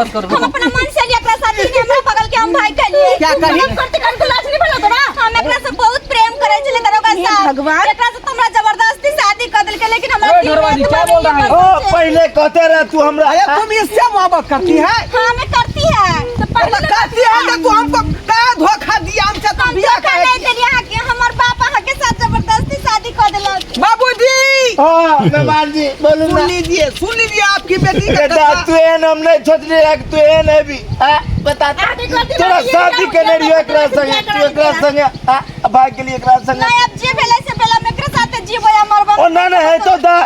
बस करो। हम अपना मन से एकरा साथ नहीं, हमरा बगल के हम भाई के लिए। क्या कही? हम करते कन को लाज नहीं भला तोरा। हम एकरा से बहुत प्रेम करे छले दरोगा हे साहब। भगवान। एकरा से तो हमरा जबरदस्ती शादी कर देलके, लेकिन हमरा ओए, दिल में ढोरवा जी, क्या तुम्हारे बोल रहा है? लिए ओ पसंद है। पहले कहते रहे तू हमरा। अरे तुम इससे मोहब्बत करती है? हाँ, मैं करती है। तो पहले तो करती है तो तू हमको का धोखा दिया? हमसे तुम हम बियाह धोखा काहे नहीं किया? देलियै अहाँके, हमर बाप अहाँके साथ जबरदस्ती शादी कर देलक। बाबूजी। हाँ मेहमान जी बोलू सुन ना। लीजिए, सुन लीजिए आपकी बेटी का बेटा कथा। तू एहन हम नहीं सोचले रह कि तू एहन हेबी। हाँ, बता तो। अहाँके गलती तोरा बात ये शादी हम केने रहियो एकरा बियाह संगे, करा तू एकरा देलियै। संगे, हाँ, भाग गेली एकरा संगे। नहीं, अब जे भेलै से भेलै, हम एकरे साथे जीबै आ मरबै। ओ ना ना है तो दा,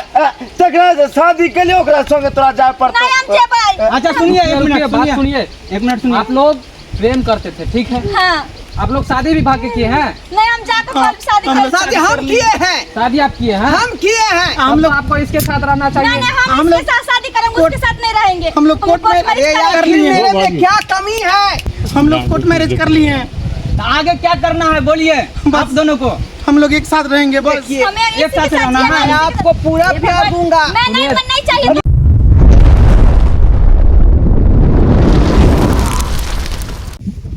तकरा से शादी के लिए ओकरा संगे तोरा जाय पड़तो। नहीं, हम जेबै। अच्छा सुनिए, एक रुकिए, मिनट बात सुनिए, सुनिए। एक मिनट सुनिए। आप लोग प्रेम करते थे, ठीक है? हाँ। आप लोग शादी भी भाग्य किए हैं? नहीं, हम जाकर कल शादी हम कर लोग शादी हम किए हैं। शादी आप किए हैं? हम किए हैं। हम लोग आपको इसके साथ रहना नहीं चाहिए। नहीं, हम हम इसके लोग साथ शादी करेंगे, कोर्ट- उसके साथ नहीं रहेंगे। हम लोग कोर्ट में- मैरिज अरे यार, करेंगे। कर लिए। मेरे में क्या कमी है? हम लोग कोर्ट मैरिज कर लिए हैं। तो आगे क्या करना है बोलिए आप दोनों को? हम लोग एक साथ रहेंगे बस। देखिए, हमें इसी एक के साथ साथ रहना जीना है। मैं है। आपको पूरा प्यार दूंगा। मैं नहीं, मैं नहीं चाहिए।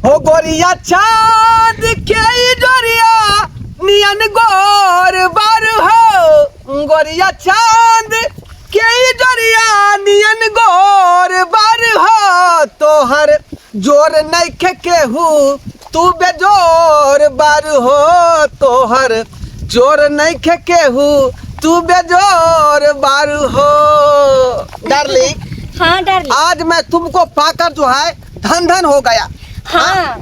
हो गोरिया चांद के जोरिया नियन गोर बार हो, गोरिया चांद के जोरिया नियन गोर बार हो, तोहर जोर नइखे केहू तू बेजोर बार हो, तोहर जोर नइखे केहू तू बेजोर बार हो। डार्लिंग। हाँ डार्लिंग। आज मैं तुमको पाकर जो है धन धन हो गया। हाँ,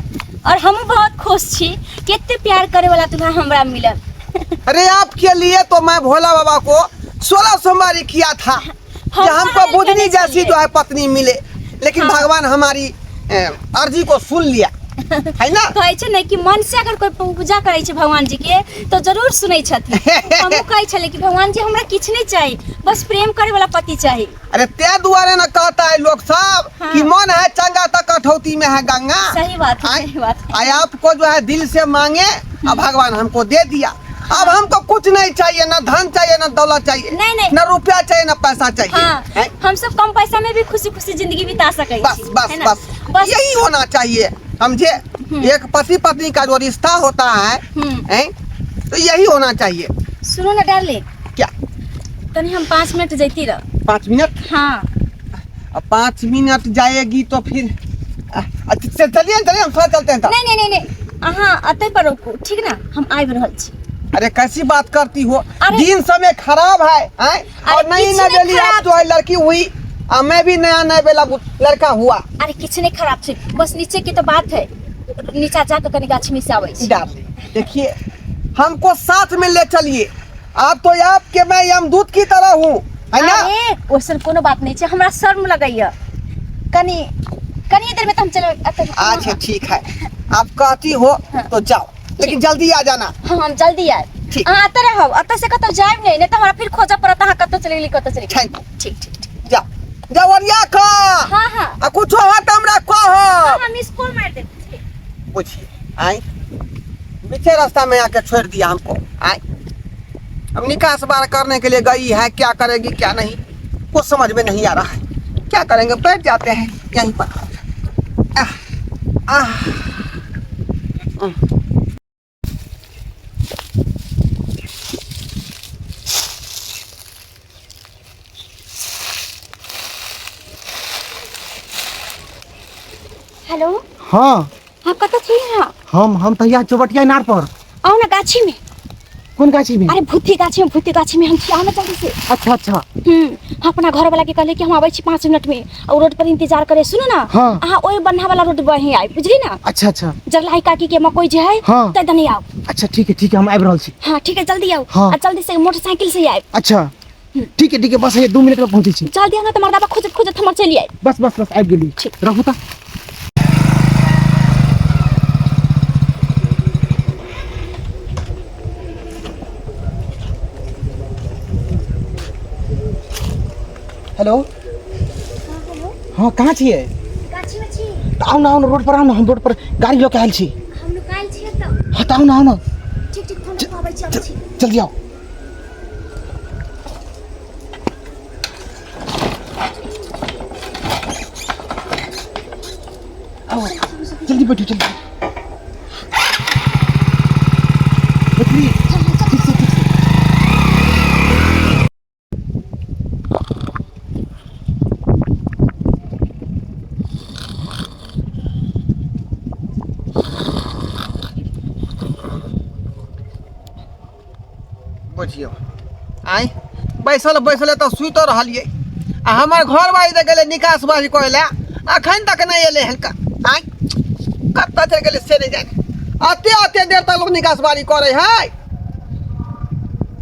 और हम बहुत खुश छी, कितने प्यार करे वाला तुम्हें हमरा मिलल। अरे आपके लिए तो मैं भोला बाबा को 16 सोमवारी किया था हम कि हमको कहाँ बुधनी करने जैसी चाहिए। जो है पत्नी मिले, लेकिन हाँ। भगवान हमारी अर्जी को सुन लिया है ना। कहै छै ने कि मन से अगर कोई पूजा करै छै भगवान जी के तो जरूर सुनै छथिन। हमहूँ कहै छलियै कि भगवान जी हमरा किछु नहीं चाही, बस प्रेम करे वाला पति चाही। अरे ते दुआरे न कहता है लोग सब हाँ। कि मन है चंगा तो कठौती में है गंगा। सही बात है, आय- सही बात है। आय आपको जो है दिल से मांगे और भगवान हमको दे दिया। अब हमको कुछ नहीं चाहिए, ना धन चाहिए ना दौलत चाहिए, नहीं, नहीं। ना रुपया चाहिए ना पैसा चाहिए। हाँ, हैं? हम सब कम पैसा में भी खुशी खुशी जिंदगी बिता सके। बस बस है ना? बस बस यही होना चाहिए, समझे? एक पति पत्नी का जो रिश्ता होता है, हम्म। हैं? तो यही होना चाहिए। सुनो ना डार्लिंग। क्या? तनी हम 5 मिनट जैती रह। 5 मिनट? हाँ। अब 5 मिनट जाएगी तो फिर अच्छा, चलिए चलिए, हम थोड़ा चलते हैं तब। नहीं नहीं नहीं नहीं, अहाँ अतै पर रुकू, ठीक ना? हम आबि रहल छी। अरे कैसी बात करती हो? अरे- दिन समय खराब है, हैं? अरे और नई किछु नहीं नवेली आप खराब जो है लड़की हुई, आ मैं भी नया नवेला लड़का हुआ। अरे किछु नहीं खराब छै, बस नीचे की तो बात है, नीचा जाके कनी गाछी में से आबै छी। डार्लिंग देखिए, हमको साथ में ले चलिए आप, तो आपके मैं यमदूत की तरह हूँ, है ना? अरे ओसन कोनो बात नहीं छै, हमरा शर्म लगैया, कनी कनी देर में तो हम चलो अच्छा ठीक है, आप कहती हो तो जाओ, लेकिन जल्दी आ जाना। हाँ, हम जल्दी आए। ठीक। अहाँ एतऽ रहब, एतऽ से कतौ जायब नहीं, नहीं तो हमरा फिर खोजऽ पड़त अहाँ कतौ चलि गेली, कतौ चलि गेली। Thank you. ठीक ठीक ठीक। जाओ जाओ ओरिया का। हाँ हाँ। आ कुछो हो तो हमरा कहब। हम स्कूल मार देब। पूछिए, आए पीछे रास्ता में आके छोड़ दिया हमको। आए अब निकास बार करने के लिए गई है, क्या करेगी क्या नहीं कुछ समझ में नहीं आ रहा है। क्या करेंगे, बैठ जाते हैं यहीं पर। आह, आह। हेलो। हाँ। हाँ, कतऽ छी अहाँ? हम तऽ यहाँ चौबटिया इनार पर। आउ ना गाछी में। कोन गाछी में? अरे भूती गाछी में, भूती गाछी में हम छी, आउ ना जल्दी से। अच्छा अच्छा। हम अपना घर वाला के कहले कि हम आबै छी 5 मिनट में और रोड पर इंतजार करे। सुनो ना। हाँ। अहाँ ओहि बन्हा वाला रोड पर ही आइ, बुझली ना? अच्छा अच्छा। जरलाही काकी के मकई जे है, हाँ। तै दने आउ। अच्छा ठीक है ठीक है, हम आबि रहल छी। हाँ ठीक है, जल्दी आउ। हाँ। आ जल्दी से मोटरसाइकिल से आइ। अच्छा ठीक है ठीक है, बस ये 2 मिनट में पहुंचे छी। जल्दी आउ ना त मर्दाबा खोजत खोजत हमर चलि आइ। बस बस बस आबि गेली। ठीक। रहू त। हेलो। हाँ कहाँ छियै? गाछी में छी। तऽ आउ ना, आउ ना, रोड पर आउ ना, हम रोड पर गाड़ी लऽ के आयल छी। हम नुकायल छियै तऽ। हाँ तऽ आउ ना, आउ ना। ठीक ठीक, हम आबै छी, आबै छी। जल्दी आउ। जल्दी बैठू, जल्दी बैठली। ठीक से, ठीक से। बुझियौ, आँय, बैसल बैसल तऽ सुति रहलियै आ हमर घरवाली तऽ गेलै निकास बाजी करै लए, अखन तक नहि एलै हन। आँय, कतऽ चलि गेलै से नहि जानि। अते अते देर तक लोक निकास बारी करै है।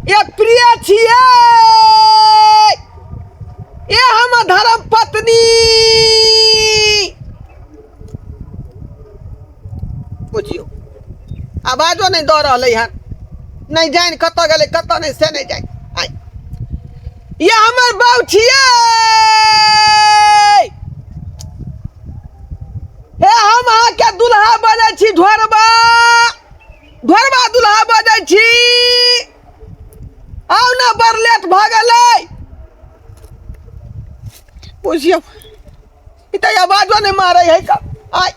ये प्रिय छियै, ये हमर धर्म पत्नी। बुझियौ, आवाजो नहि दऽ रहलै हन। नहि जानि कतऽ गेलै कतऽ नहि, से नहि जानि। आइ ये हमर बाउ छियै, हे हम अहाँके दुल्हा बजै छी, ढोरबा ढोरबा दुल्हा बजै छी। आउ ने, बड़ लेट भऽ गेलै। बुझियौ, ई तऽ आवाजो नहि मारै है। का आइ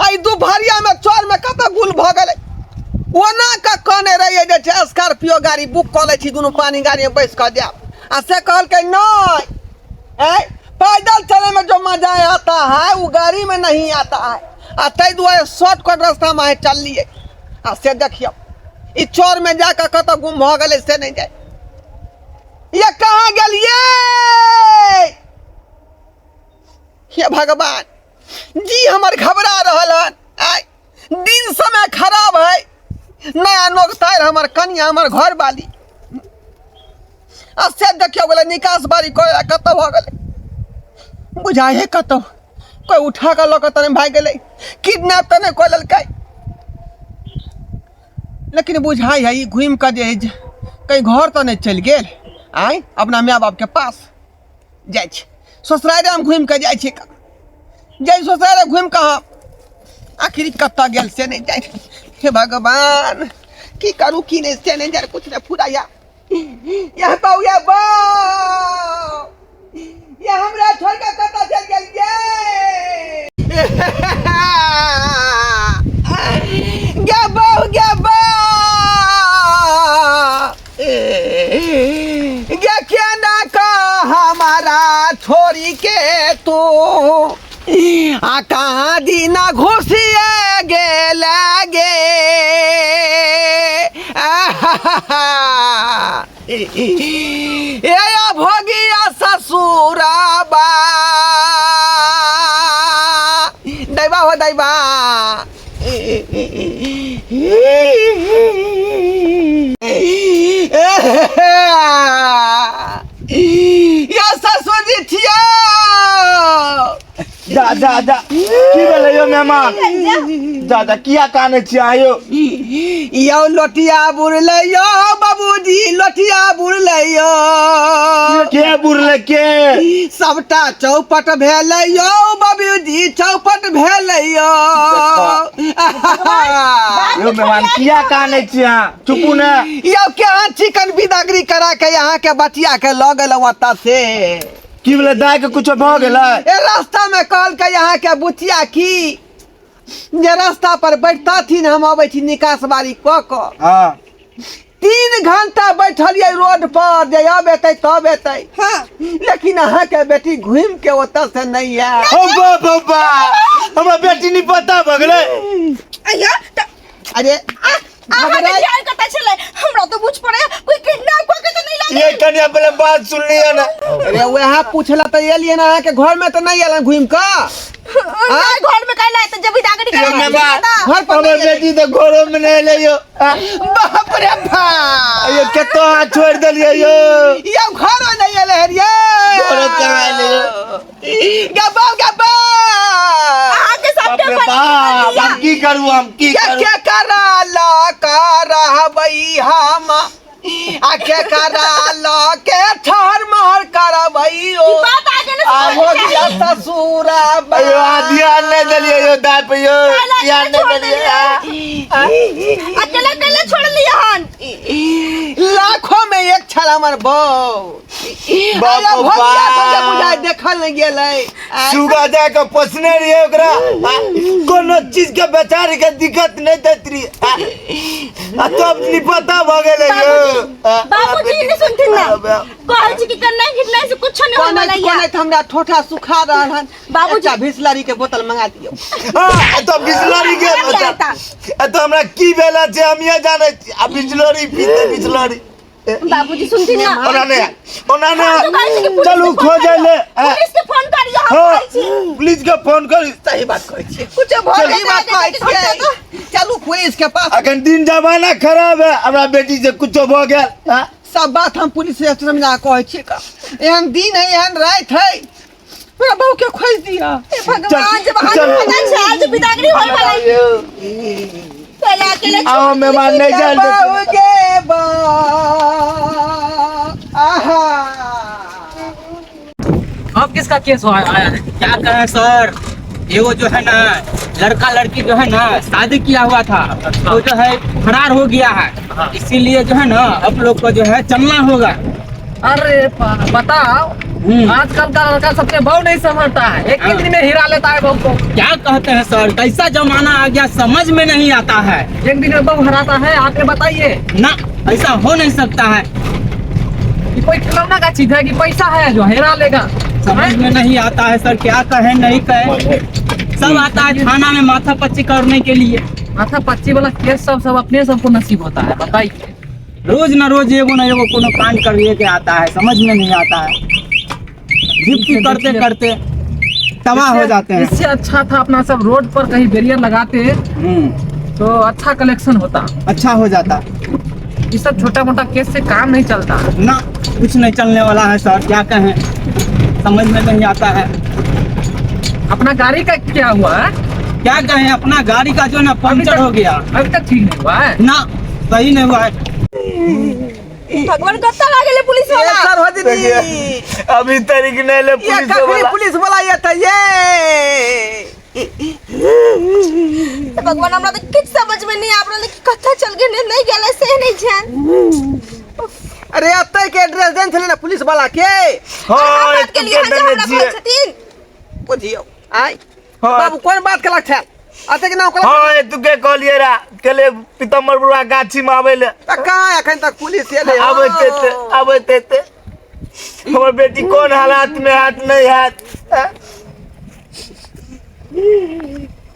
आइ दुपहरियामे चोरमे कतऽ गुल भऽ गेलै? ओना कऽ कहने रहियै जे छै स्कॉर्पियो गाड़ी बुक कऽ लै छी, दुनू पानी गाड़ीमे बैस कऽ जायब, आ से कहलकै नहि, आँय, पैदल चले में जो मजा आता है वो गाड़ी में नहीं आता है। आ ताहि दुआरे शॉर्टकट रास्तामे अहाँ चललियै, आ से देखियौ, ई चोरमे जा कऽ कतऽ गुम भऽ गेलै से नहि जाय। ये कहाँ गेलियै? हे भगवान जी, हमर घबरा रहल हन। आइ दिन समय खराब है, नया नोक तार हमर कनिया, हमर घर वाली, आ से देखियौ गेलै निकास बारी करे, कतऽ भऽ गेलै? बुझाइ है कतौ कोइ उठा कऽ लऽ कऽ तऽ नहि भागि गेलै, किडनैप तऽ नहि कऽ लेलकै। लेकिन बुझाइ है ई घुमि कऽ जे है कहीं घर तऽ नहि चलि गेल। आँय, अपना माय बापके पास जाइ छी, ससुरारे हम घुमि कऽ जाइ छी, जाइ ससुरारे घुमि कऽ हम। आखिर कतऽ गेल से नहि जाइ। हे भगवान, की करू की नहि से नहि जाय, कुछ नहि फुराइया। यह बौआ बौ, ये हमरा छोड़ कऽ कतऽ चलि गेल गे? गे बौ, गे बौ, गे केना कऽ हमारा छोड़ी के तू आ कहाँ दिना घुसिए गेल गे? ए भोगिया ससुराबा, दैबा हो दैबा। या ससुर जी छियो। जा जा जा, की भेलै यौ मेहमान? जा जा, किया कानै छी अहाँ यौ? यौ लोटिया बुड़लै यौ बाबूजी, लोटिया बुड़लै यौ। के बुड़लै के? सबटा चौपट भेलै यौ बाबूजी, चौपट भेलै यौ। यौ मेहमान, किया कानै छी अहाँ? चुपू ने। यौ, केहन चिकन बिदागरी करा के यहाँ के बचिया के लऽ गेलहुँ ओतऽ से। की भेलै दाइ के? कुछो भऽ गेलै? ए रास्ता में कहलकै यहाँ के बुचिया की जे रास्ता पर बैठतथिन, हम अबै छी निकास बारी कऽ कऽ। 3 घंटा बैठलियै रोड पर जे अब एतै तब एतै। लेकिन अहाँके बेटी घुमि के ओतऽ से नहि आयल। ओ बाप ओ बाप, हमरा बेटी नहीं पता भऽ गेलै। अय्या त अरे अहाँ के घबराइ ध्यान कतऽ छलै? हमरा तो बुझ पड़े कोई किडनैप कऽ के तऽ नहि ये लागल। कनिया, पहले बात सुन लिअ ने। अरे वएह पूछला तऽ एलियै ने, अहाँके घर में तऽ नहि एलन घुमि कऽ? नहीं, घर में काहे लाए जब बिदागरी यौ करे मेहमान, घर पर हमर नहि एलै। बेटी तऽ घरो में नहि एलै यौ। बाप रे बाप, यौ कतऽ अहाँ छोड़ि देलियै यौ? यौ घरो नहि एलै हन यै। घरो कहाँ एलै यौ? Gabba Gabba. अहाँके बाप सबके रे बाप, हम की करू, हम की के करू? के करा ला करबै हम, आ के करा ला के ठहर महर करबै ओ। बात आगे ने आ हो गया ससुरा। अयो, अहाँ ध्यान नहि देलियै यौ दाइ पे यौ, ध्यान नहि देलियै। अकेला अकेला छोड़ लिया हन। ला लाखों में एक छल हमर बहू। बाप अरे रे भोजिया बाप। सबके बुझाइ देखल नहि गेलै। आय, सुगा जाय के पोसने रहिए ओकरा, आ, कोनो चीज के बेचारी के दिक्कत नहीं दैत रहिए, आ तब निपता भऽ गेलै यौ। आ, बाबूजी नहीं सुनथिन ना। आ, कहै छी कि कन्ना घिटना से कुछ नहीं होय कोना वाला कोना या। तऽ हमरा ठोठा सुखा रहल हन। बाबूजी। एकटा बिसलरी के बोतल मंगा दियौ। आ, तऽ बिसलरी के हमरा किया हेता? आ, तऽ हमरा की भेल छै हम इएह जानै छी। आ बिसलरी पीते बिसलरी। बाबूजी सुनथिन ना। ओना नहि, ओना हम तो कहै छी कि नहि, पुलिस चलू के फोन खोजै करियौ। ले। आ, पुलिस के फोन करियौ, हम हाँ, कहै छी। पुलिस के फोन करी। सही बात कहै छियै, कुछ भोली बात कहै छियै। चलू पुलिस के पास। अखन दिन जमाना खराब है, हमरा बेटी से कुछो भऽ गेल, आ? सब बात हम पुलिस स्टेशन में जाके कहै छियै का। एहन दिन है, एहन राति है, मेरा बहू के खोज दिया। हे भगवान, जब अहाँ चल। पता छै आज बिदागरी होय वाला पहले अकेले आओ मेहमान नहीं जाए। बहू के बा आहा। अब किसका केस आया है? क्या कहें सर, एगो जो है ना लड़का लड़की जो है ना शादी किया हुआ था, वो जो है फरार हो गया है, इसीलिए जो है ना आप लोग को जो है चलना होगा। अरे बताओ, हम्म। आजकल का लड़का सबके बहू नहीं संभलता है, एक ही हाँ। दिन में हिरा लेता है बहू को। क्या कहते हैं सर, कैसा जमाना आ गया समझ में नहीं आता है। एक दिन में बहू हराता है, आपने बताइए ना ऐसा हो नहीं सकता है। कि कोई खिलौना का चीज है कि पैसा है जो हेरा लेगा? समझ में नहीं आता है सर, क्या कहे नहीं कहे, सब आता है थाना में माथा पच्ची करने के लिए। माथा पच्ची वाला केस सब सब अपने सबको नसीब होता है, बताइए। रोज न रोज एगो न एगो कोनो कांड करिए के आता है, समझ में नहीं आता है। ड्यूटी करते करते तबाह हो जाते हैं। इससे अच्छा था अपना सब रोड पर कहीं बैरियर लगाते तो अच्छा कलेक्शन होता, अच्छा हो जाता। ये सब छोटा मोटा केस से काम नहीं चलता ना, कुछ नहीं चलने वाला है सर, क्या कहें समझ में नहीं आता है। अपना गाड़ी का क्या हुआ है? क्या कहें, अपना गाड़ी का जो ना अभी पंचर तक हो गया। अभी तक ठीक नहीं हुआ है ना, सही नहीं हुआ है। भगवान कत्ता लागेले पुलिस ये वाला। सरोजनी अभी तरीक नहीं ले ये पुलिस कखनी वाला। पुलिस वाला ये था ये। भगवान हमरा तो किछ समझ में नहीं आब रहल कि कत्ता चल गेल नहीं गेल से नहीं जान। अरे अतै के एड्रेस देन छलै ना पुलिस वाला के। हाँ, हम बात के लिए एतुके हमरा देने कहै छियै। छथिन। बुझियौ आय। हाँ। बाबू कोन बात केलक छल? अतै के नाम कहलक? हाँ, एतुके कहलियै रा केले पीताम्बर बुढ़ा गाछी में आबै ले। त कहाँ एखन तक पुलिस एलै? आबैत एते, आबैत एते हमर बेटी कोन हालात में हैत नहीं हैत।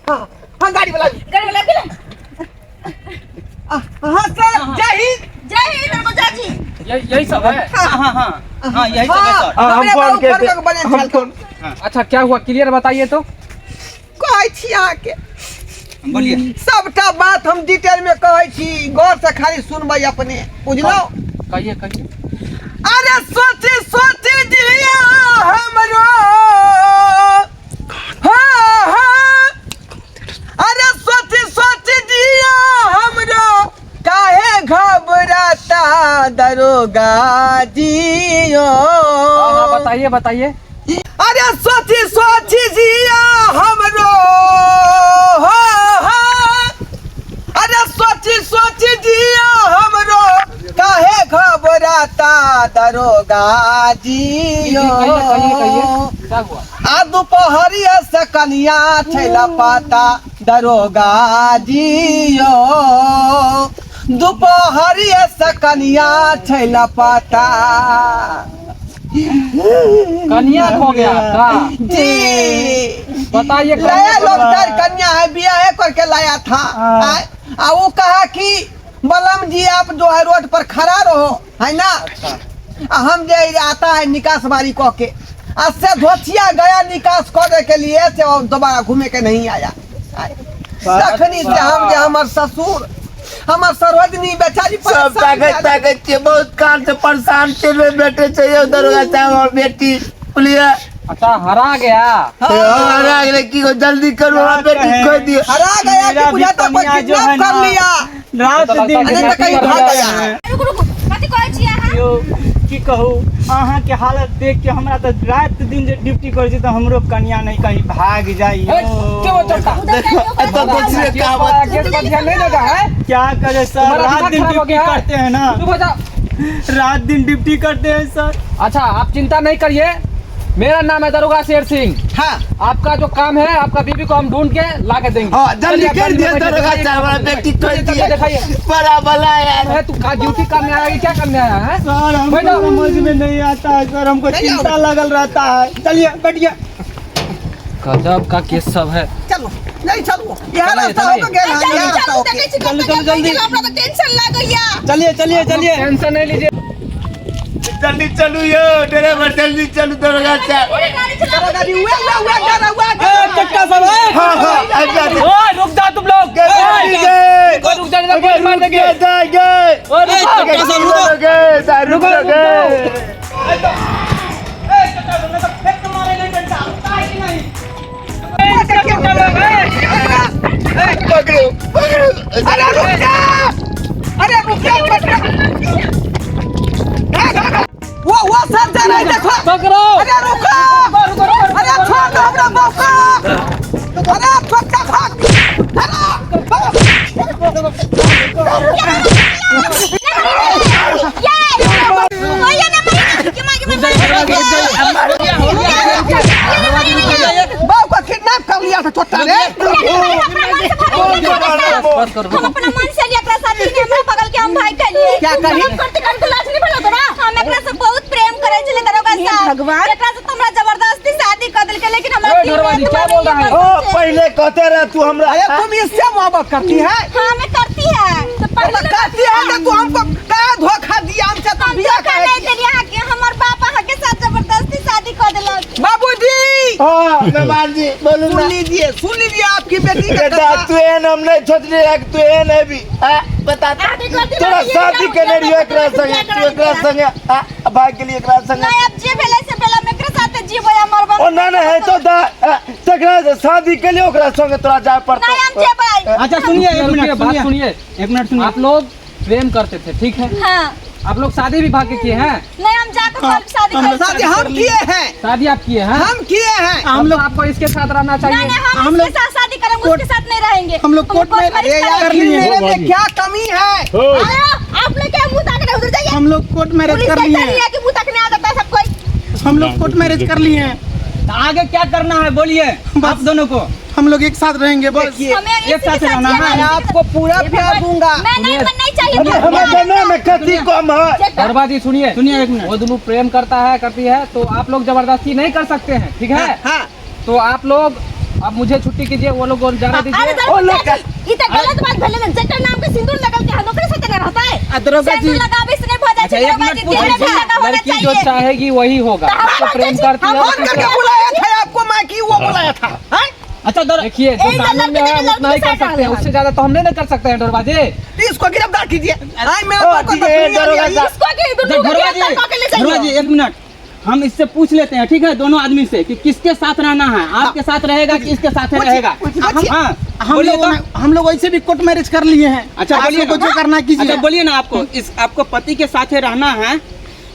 हाँ, गाड़ी वाला। गाड़ी वाला गेलै। हाँ सर, जय हिंद। जय हिंद दरवाजा जी। यही सब है। हाँ हाँ हाँ हाँ, यही सब है सर। हाँ, हम हमरे फोन बाबू के फोन कऽ के बनेल हम छल। फोन अच्छा क्या हुआ, क्लियर बताइए तो। कहै छी अहाँके बोलिए। सबटा बात हम डिटेल में कहै छी, गौर से खाली सुनबै अपने, बुझलहुँ? कहिए कहिए। अरे सोची सोची जिया हमरो, हाँ हाँ, अरे सोची सोची जिया हमरो काहे घबराता दरोगा जियो। हाँ, बताइए बताइए। अरे सोची सोची जिया हमरो, हाँ हाँ, अरे सोची सोची जिया हमरो काहे घबराता दरोगा जियो। कहिए कहिए कहिए, क्या हुआ? आ दुपहरिया से कनिया छैला पाता दरोगा जियो, दुपहरिया से कनिया छैला पाता। कन्या खो गया आपका? जी बताइए। लाया लोग चार कन्या है, बियाह करके लाया था। आ वो कहा कि बलम जी आप जो है रोड पर खड़ा रहो है ना। आ हम जे आता है निकास बारी कह के, आ से धोतिया गया निकास करे के लिए, से वो दोबारा घूमे के नहीं आया। तखनी से हम जे हमर ससुर हमर सरोजनी बेचारी सब परेशान ताकत भेल। ताकत छियै, बहुत काल से परेशान छियै, रे बेटे छै दरोगा साहब और बेटी बुझलियै। अच्छा हरा गया। हरा गेलै की हो, जल्दी करू हमरा बेटी खोइ दियौ। हरा गया मेरा कि भी बुझाता कोई कन्या जो है किडनैप कर ना, लिया। रात दिन अरे तो कहीं भाग गया है। रुकू रुकू, कथी कहै छी अहाँ? यौ की कहू, अहाँके हालत देख के हमरा तऽ राति दिन जे ड्यूटी करै छी तऽ हमरो कनिया नहीं कहीं भाग जाइ। देखो एतऽ दोसरे कहावत। केस पर ध्यान नहीं देता है। क्या करे सर, तुम्हारा रात दिमाग दिन खराब हो ड्यूटी गया है। करते हैं ना। चुप हो जाओ। रात दिन ड्यूटी करते हैं सर। अच्छा आप चिंता नहीं करिए, मेरा नाम है दरोगा शेर सिंह। हाँ आपका जो काम है आपका बीबी को हम ढूंढ के ला के देंगे। हाँ जल्दी चलिए, आप कर गाड़ी दिया में बैठिए, दरोगा दिखाइए, साहब, हमारा बेटी चलिए, खोल चलिए, दिया। दिखाइए। बड़ा भला यार। है तू का ड्यूटी करने आया कि क्या करने आया है? सर हमको बैठो। समझ में नहीं आता है सर, हमको नहीं चिंता आओ। लगल रहता है। चलिए बैठिए। गजब का केस सब है। चलो नहीं चलो यहाँ चलिए, रास्ता होकर चलिए। गया यहाँ जल्दी रास्ता चलू होके। देखै छी चलू, कतऽ चलू, जल्दी। गेल, हमरा तऽ टेंशन लागैया। चलिए चलिए चलिए। टेंशन नहीं लीजिए। जल्दी चलू यो ड्राइवर, जल्दी चलू दरोगा साहब। गाड़ी चलाबू। दरोगा जी, उए, उए, उए, डरा, उए, ए, चक्का सब ए। हाँ हाँ अच्छा ओए रुक जाओ तुम लोग। गए गए ओए, रुक जाओ नहीं तो गोली मार देंगे। गए गए ओए, रुको। चक्का सब रुको गए साहब, रुको गए। पकड़ो पकड़ो। अरे रुक जा, अरे रुक जा, पकड़ो। वो सर जा रहा है देखो। पकड़ो। अरे रुको, अरे छोड़ दो हमरा मौका। अरे छोटा भाग, ये ओया ना मारी के मागे मार। बाप को किडनैप कर लिया था छोटा ने। बस करो। हम अपना मन से लिया एकरा साथ नहीं, हमरा बगल के हम भाई कहलिए। क्या कही? हम करते कर को लाज नहीं भलो तोरा। हम एकरा से बहुत प्रेम करे छले दरोगा साहब। भगवान एकरा से तो हमरा जबरदस्ती शादी कर देलके, लेकिन हमरा ओए, दिल में ढोरवा जी, क्या तुम्हारे बोल रहा है? लिए ओ पहले कहते रहे तू हमरा। अरे तुम इससे मोहब्बत करती है? हां मैं करती है तो तो पहले करती है तो तू हमको का धोखा दिया हमसे? तुम हम बियाह धोखा काहे नहीं किया? देलिए अहाँके, हमर बाप अहाँके साथ जबरदस्ती शादी कर देलक। बाबूजी हाँ मेहमान जी बोलू सुन ना। लीजिए, सुन लीजिए आपकी बेटी का बेटा कथा। तू एहन हम नहीं सोचले रहे कि तू एहन हेबी। हाँ बता अहाँके गलती तोरा बात ये शादी है, केने रहियो एकरा बियाह संगे, करा तू एकरा दिया। संगे भाग गेली एकरा संगे। नहीं अब जे भेलै से भेलै, हम एकरे साथे जीबै आ मरबै। ओ ना ना है तो दा तकरा से शादी के लिए ओकरा संगे तोरा जाय पड़तो। नहीं हम जेबै। अच्छा सुनिए एक रुकिए, मिनट, बात सुनिए सुनिए। एक मिनट सुनिए। आप लोग प्रेम करते थे ठीक है? हाँ। आप लोग शादी भी भाग्य किए हैं? नहीं हम जाकर कल शादी हम कर शादी हम किए हैं, शादी आप किए हैं? हम किए हैं। हम लोग आपको इसके साथ रहना नहीं चाहिए। नहीं हम हम इसके लोग साथ शादी करेंगे, उसके साथ नहीं रहेंगे। हम लोग कोर्ट में मैरिज अरे यार करेंगे। कर लिए। मेरे में क्या कमी है? अरे आप लोग क्या मुंह ताकने उधर जाइए। हम लोग कोर्ट मैरिज पुलिस कर देखता लिए नहीं हैं। है कि मुंह ताकने आ जाता है सब कोई। हम लोग कोर्ट मैरिज कर लिए हैं। तो आगे क्या करना है बोलिए आप दोनों को? हम लोग एक साथ रहेंगे बस। देखिए हमें एक इसी साथ के साथ रहना जीना है। मैं आपको पूरा प्यार दूंगा। मैं नहीं मन नहीं चाहिए। अरे हमरा दोनों में कथी कम है? दरबा जी सुनिए सुनिए एक मिनट। वो दोनों प्रेम करता है करती है तो आप लोग जबरदस्ती नहीं कर सकते हैं ठीक है? हाँ तो आप लोग अब मुझे छुट्टी कीजिए, वो लोग को जाने अरे दीजिए। दरबा जी, ई तो गलत बात भेलै ने, जेकर नाम के सिंदूर लगल के हम ओकरे साथे न रहता है। आ दरोगा जी सिंदूर लगावे से नहीं भऽ जाइ अच्छा, छै एक दरोगा मिनट जी, पूछ देह में लीजिए। लगा होना लड़की जो चाहिए। चाहेगी वही होगा। तो हम आपको प्रेम करती है फोन उसके करके साथ। बुलाया था आपको मैं कि वो बुलाया था हैं? अच्छा दर देखिए जो एक कानून में लड़के है के उतना ही लड़के कर साथ सकते हैं, डाल उससे ज्यादा तो हम नहीं ना कर सकते हैं डोरबा जी। इसको गिरफ्तार कीजिए। आई मेरे ओ, को ठीक है, तो दरोगा दुनिया साहब। इसको के दुनू के दरोगा जी गिरफ्तार कऽ के ले दरोगा जी जाइए। एक मिनट, हम इससे पूछ लेते हैं ठीक है, दोनों आदमी से कि किसके साथ रहना है, आपके साथ रहेगा कि इसके साथ रहेगा? पूछिए। हाँ हम बोलिए लोग तो। हम लोग ऐसे भी कोर्ट मैरिज कर लिए हैं। अच्छा आप बोलिए लोग को ना। जो करना कीजिए। अच्छा बोलिए ना, आपको इस आपको पति के साथ रहना है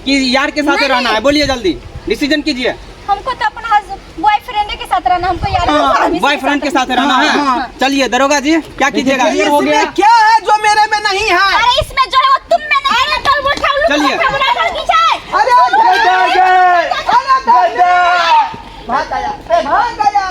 कि यार के साथ नहीं, रहना है? नहीं। बोलिए जल्दी डिसीजन कीजिए। हमको तो अपना बॉयफ्रेंड के साथ रहना, हमको यार के साथ, हम बॉयफ्रेंड के साथ रहना है। हाँ। चलिए दरोगा जी क्या कीजिएगा? देखिए, हो गया। इसमें क्या है जो मेरे में नहीं है? अरे इसमें जो है वो तुम में नहीं है। कल उठा उल्लू चलिए। उठा उठा की जाए। अरे गए गए भाग गया, भाग गया।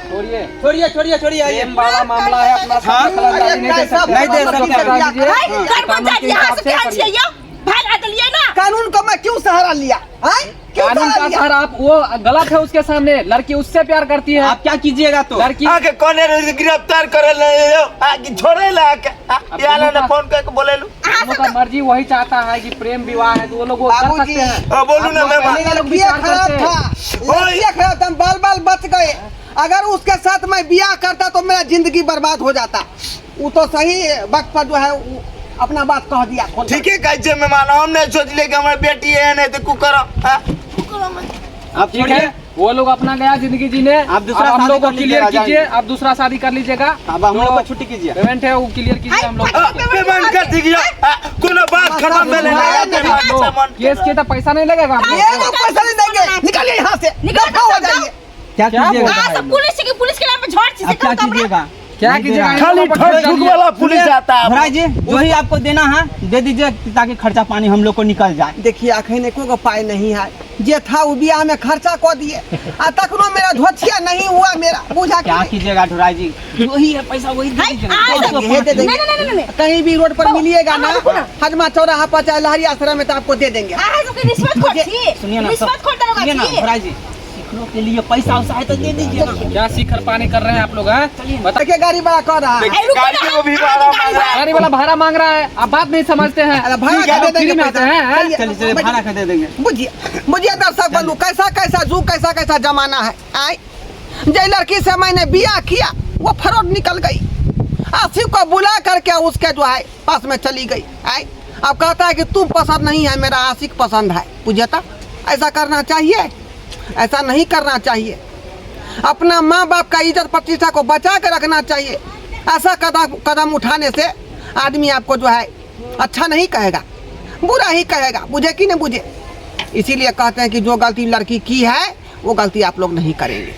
छोड़िए छोड़िए छोड़िए छोड़िए आइए। प्रेम वाला मामला है अपना हाँ। सब दखलंदाजी नहीं दे अरे सकते। नहीं दे आप लोग सकते। बता दीजिए। भाई घर कानून पर के जाइए, यहाँ हिसाब से से क्या करिए। चाहिए? भाग आ दिलिए ना। कानून को मैं क्यों सहारा लिया हैं? क्यों कानून सहारा का लिया? सहारा आप वो गलत है, उसके सामने लड़की उससे प्यार करती है। आप क्या कीजिएगा तो? लड़की आके कोने रे गिरफ्तार करे ले आके छोड़े ला आके याला ने फोन करके बोलेलू। दोनों का मर्जी वही चाहता है कि प्रेम विवाह है तो वो लोग वो कर बाबूजी। सकते हैं। हाँ, बोलू ना आप लोग मैं पहले का लोग लड़कियां विचार खराब करते हैं। था, लड़कियां खराब था, हम बाल बाल बच गए। अगर उसके साथ मैं बियाह करता तो मेरा जिंदगी बर्बाद हो जाता। वो तो सही वक्त पर जो है वो अपना बात कह दिया फोन ठीक है कहै छै मेहमान, हम नहीं सोचले कि हमर बेटी एहन है तो कुकरो हां आप ठीक छोड़िए है, वो लोग अपना गया जिंदगी जीने। आप दूसरा अब हम शादी लोग को कर क्लियर लीजिएगा, कीजिए, आप दूसरा शादी कर लीजिएगा। अब हम लोग जो को छुट्टी कीजिए। पेमेंट है वो क्लियर कीजिए हम लोग। पेमेंट कर दीजिए, कोनो बात खत्म भेलै ना। केस के तो पैसा नहीं लगेगा आप लोग ये लोग पैसा नहीं देंगे, निकालिए यहाँ से, निकालो दफा हो सब जाइए। क्या क्या कीजिएगा? बोल रहा हाँ है सब पुलिस के नाम पे झोड़ चीजें आप क्या कम कम कीजिएगा? क्या नहीं दे कीजिएगा रहा है। खाली इन लोगों पर ठोक ठोक वाला पुलिस आता है। भराई जी जो ही आपको देना है दे दीजिए ताकि खर्चा पानी हम लोग को निकल जाए। देखिए अखन एको गो पाई नहीं है, जे था वो बियाह में खर्चा कऽ दिए आ तखनो मेरा धोछिया नहीं हुआ मेरा, बुझा कि क्या नहीं? कीजिएगा ढुराई जी, जो ही है पैसा वही दे दीजिए ना। आ, दो सौ हे दे पाँच देंगे। नहीं नहीं नहीं नहीं कहीं भी रोड पर मिलिएगा ना, अहाँ रुकू ना। हजमा चौराहा पर चाहे लहरिया सराय में, तो आपको दे देंगे। अहाँ सबके रिश्वतखोर छी, सुनिए ना रिश्वतखोर दरोगा सुनिए ना छी। ढुराई जी, सीखने के लिए पैसा वैसा है तो दे दीजिए ना। क्या शिखर पानी कर रहे हैं आप लोग हैं? बता देखिए गाड़ी बड़ा कर रहा है। अरे रुको ना, गाड़ी को भी अहाँ भाड़ा के मांग रहा है। गाड़ी वाला भाड़ा मांग रहा है, आप बात नहीं समझते हैं। अरे भाड़ा ठीक है, का दे फ्री देंगे में आते पैसा। हैं, हैं? चलिए, चलिए चलिए भाड़ा का दे देंगे। बुझिए बुझिए दर्शक बंधु, कैसा कैसा जुग, कैसा कैसा जमाना है। आए जय लड़की से मैंने बियाह किया वो फरोड निकल गई, आसिफ को बुला करके उसके जो है पास में चली गई। आए अब कहता है कि तुम पसंद नहीं है, मेरा आशिक पसंद है। बुझे तो ऐसा करना चाहिए? ऐसा नहीं करना चाहिए। अपना माँ बाप का इज्जत प्रतिष्ठा को बचा के रखना चाहिए। ऐसा कदम कदम उठाने से आदमी आपको जो है अच्छा नहीं कहेगा, बुरा ही कहेगा। बुझे कि नहीं बुझे? इसीलिए कहते हैं कि जो गलती लड़की की है वो गलती आप लोग नहीं करेंगे।